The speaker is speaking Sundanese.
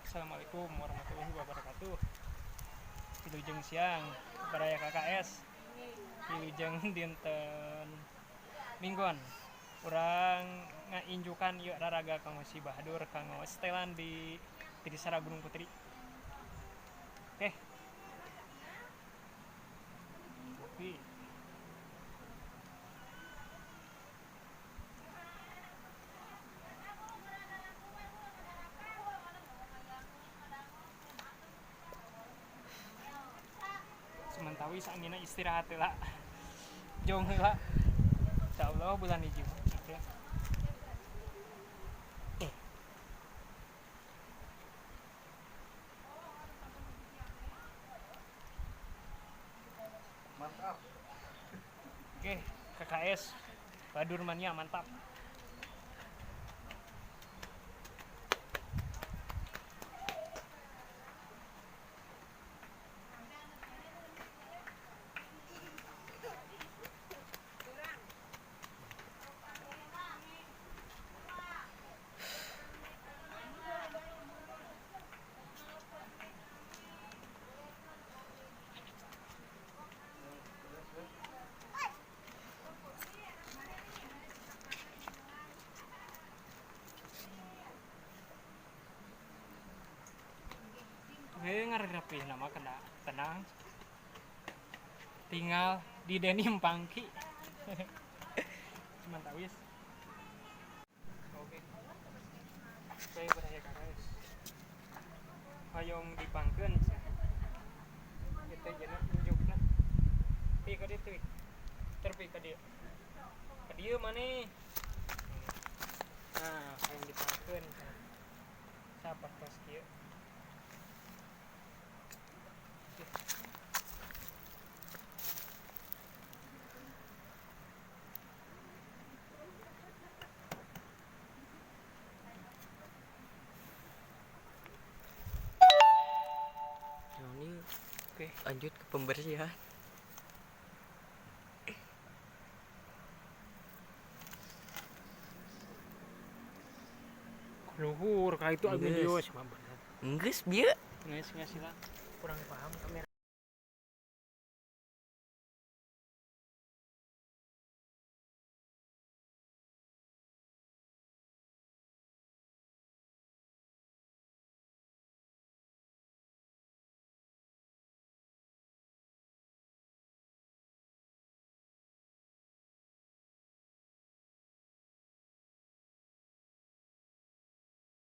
Assalamualaikum warahmatullahi wabarakatuh. Wilujeng siang baraya KKS. Wilujeng dinten Minggon. Urang ngainjukan ieu raraga kanggo si Bahadur kanggo setelan di Trisara Gunung Putri. Oke. Oke. Sementawi saangina istirahat heula. Jong heula. Insyaallah bulan hiji mah. Oke. Mantap. Oke, KKS Badur Mania mantap. Ngarepih nama kena tenang, tinggal di denim pangki. Cuman tawis. Oke, saya beraya KKS hoyong dipangkeun itu jana unjukna pi ka dieu terpi ka dieu ka dieu maneh. Nah, hoyong dipangkeun sapertos kieu. Ini oke, lanjut ke pembersihan. Luhur ka itu video sih mah bener. Geus bieu. Geus lah. Kurang paham kamera.